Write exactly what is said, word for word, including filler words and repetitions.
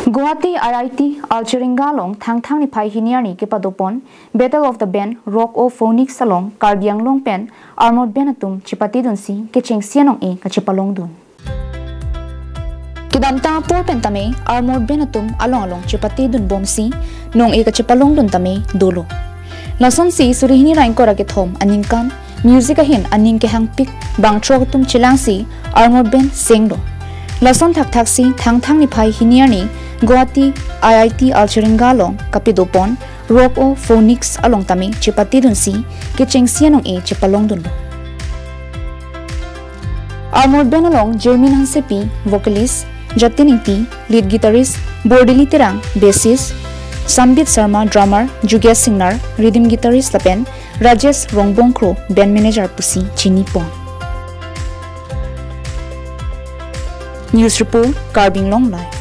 Guwahati I I T Alchiringa along Thangthang niphai hini arni kepadopon Battle of the Band Rock O Phoenix along Karbi Anglong pen Armor Band atum chepatedunsi kechengsi anong-e kachepalongdun. Kedamtang apor pen tame Armor Band atum along along chepatedunbomsi nong-e kachepalongdun tame dolo. Lasonsi suri hini ra ingkoi ra kethom aningkan music ahin aning kehangpik bangthrok atum chelangsi Armor Band senglo. Lason thakthaksi Thangthang niphai hini arni Guwahati I I T Alchiringa along kapadopon Rock O Phoenix along tame chepatedunsi kechengsi anong-e chepalongdunlo. Armor Band along Jermin Hansepi, vocalist, Jatin Ingti, lead guitarist, Bordili Terang, bassist, Sambit Sharma, drummer, Jugesh Singnar, rhythm guitarist lapen Rajesh Rongbong Kro, band manager pusi chinipon. News report, Karbi Anglong Live.